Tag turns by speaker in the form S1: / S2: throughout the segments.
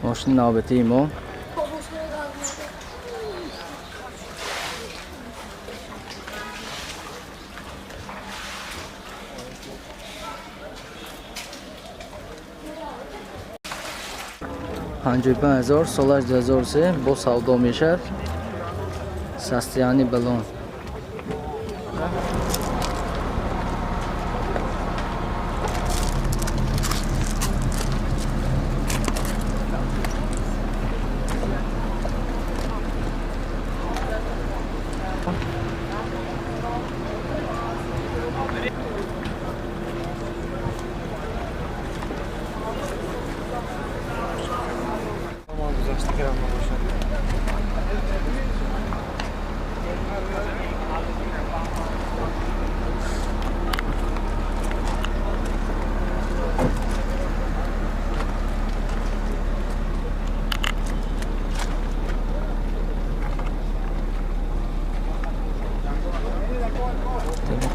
S1: Мошини навбатии мо 55 000, солаш 2003, бо савдо мешавад. Состояние баллон.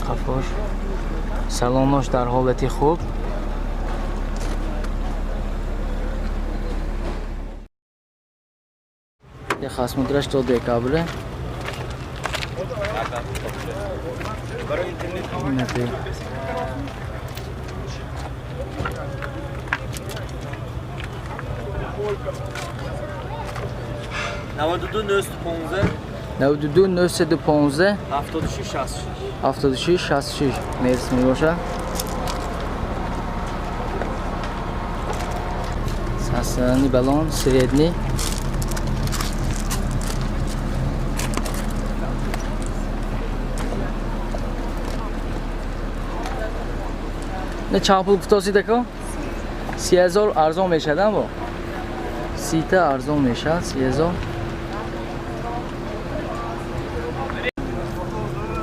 S1: Қафош, салонош дар ҳолати хуб. Техосмотраш то декабре. Инате.
S2: 92 915.
S1: 92 915.
S2: 76 66.
S1: 76 66 мерс мебошад. Состояние баллон средний. Не, чанд пул гуфтосид, ако? 30 000 арзон мешавад, бо 30 та арзон мешавад, 30 000.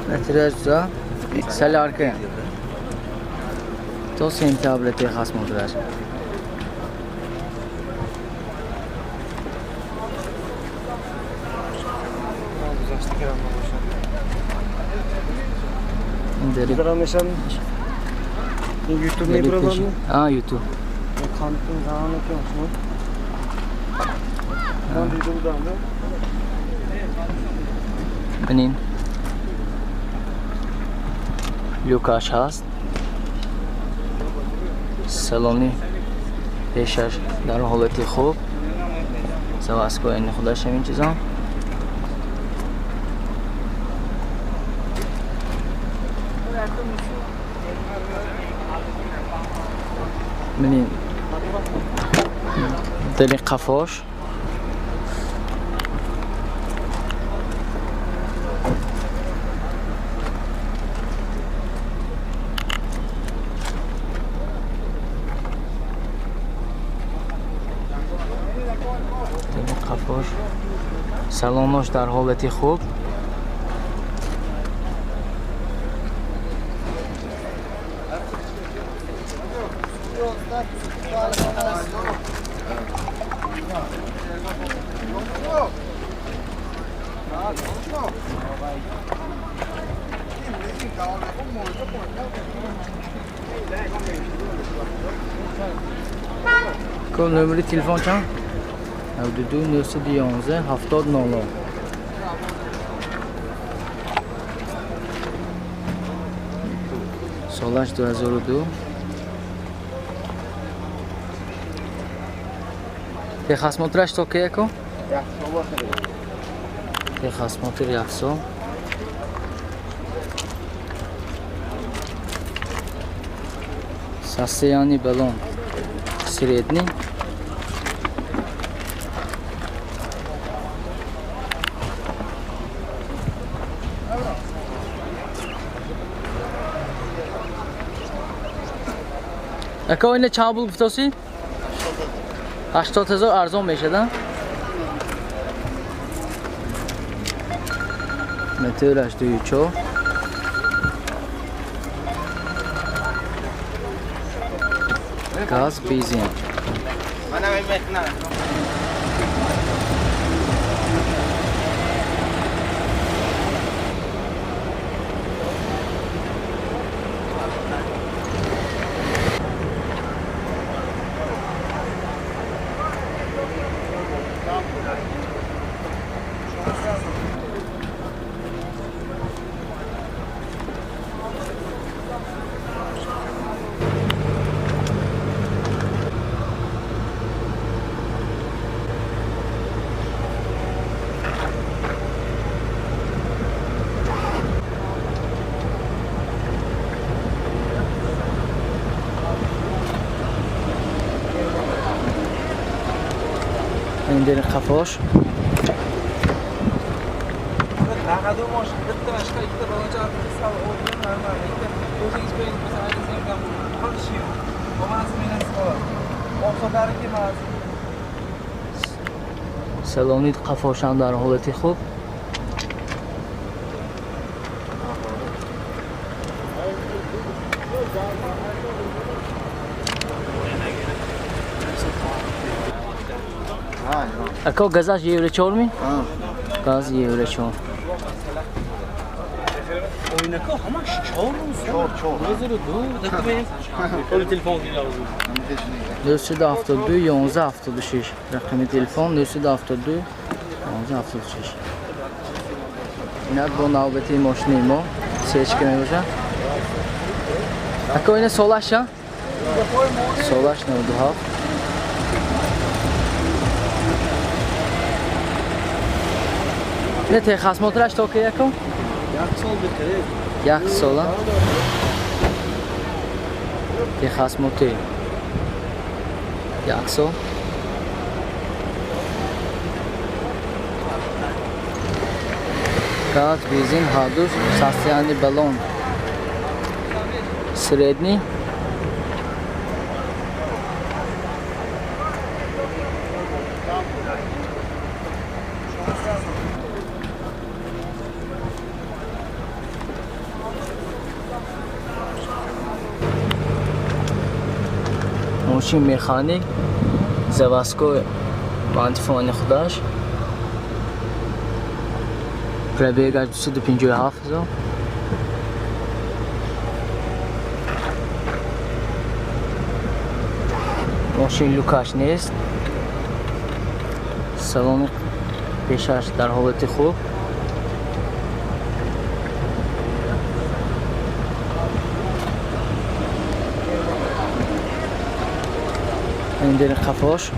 S1: Натираж солярка то сентябрь техосмотраш.
S2: Гузашта грамм бошад.
S1: Ин дери.
S2: Грамм мешавад. Ин ютуб мебурад?
S1: А, ютуб.
S2: Кантин замон ки шумо. Ман дида будам, да?
S1: Бинин. Люкаш ҳаст. Салони пешаш дар ҳолати хуб. Заводской худаш ҳамин чизон. Бинин. Дали қафош. Қафош, салонош дар ҳолати хуб. Ко, номери телефон чанд? 92 911 70 00. Солаш 2002. Техосмотраш то ки, ако? Техосмотр як сол. Состояние баллон средний. Ако, ина чанд пул гуфтосӣ? 80 000 арзон мешавад. Метраш дую чор. Газ, бензин. Фендери қафош. Салони қафошам дар ҳолати хуб. Ако газаш евро 4 ми? Газ евро 4.
S2: Ойнако ҳамаш 4 4 4 телефон
S1: 972 11 76 рақами телефон 972 11 76. Инак бо навбати мошини мо сечка мебошад. Ако ина солаша? Солаш 97. Не техосмотраш то ки яко?
S2: Як сол бихаред.
S1: Як сола? Техосмотр. Як сол. Газ, бензин, ҳардуш, состояние баллон средний. Мошин механик, заводской антифони худаш. Пробегаш 257 ҳазор. Мошин люкаш нест. Салони пешаш дар ҳолати хуб. Фендери қафош.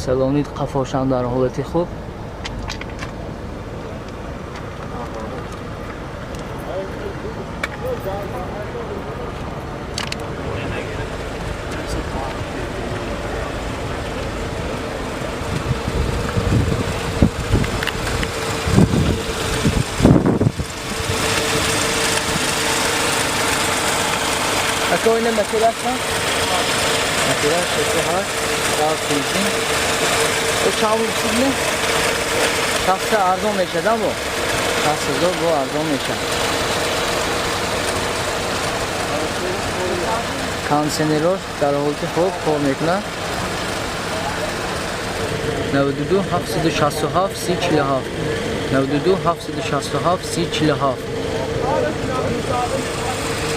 S1: Салони қафошам дар ҳолати хуб. Ако ина материалша? Материал 68, газ, бензин. О чанд рубл не? 60 арзон мешад, бо? 60 000 бо арзон мешад. Кондиционерҳо дар ҳолати хуб кор мекунад. 92 767 30 47 92 767 30 47.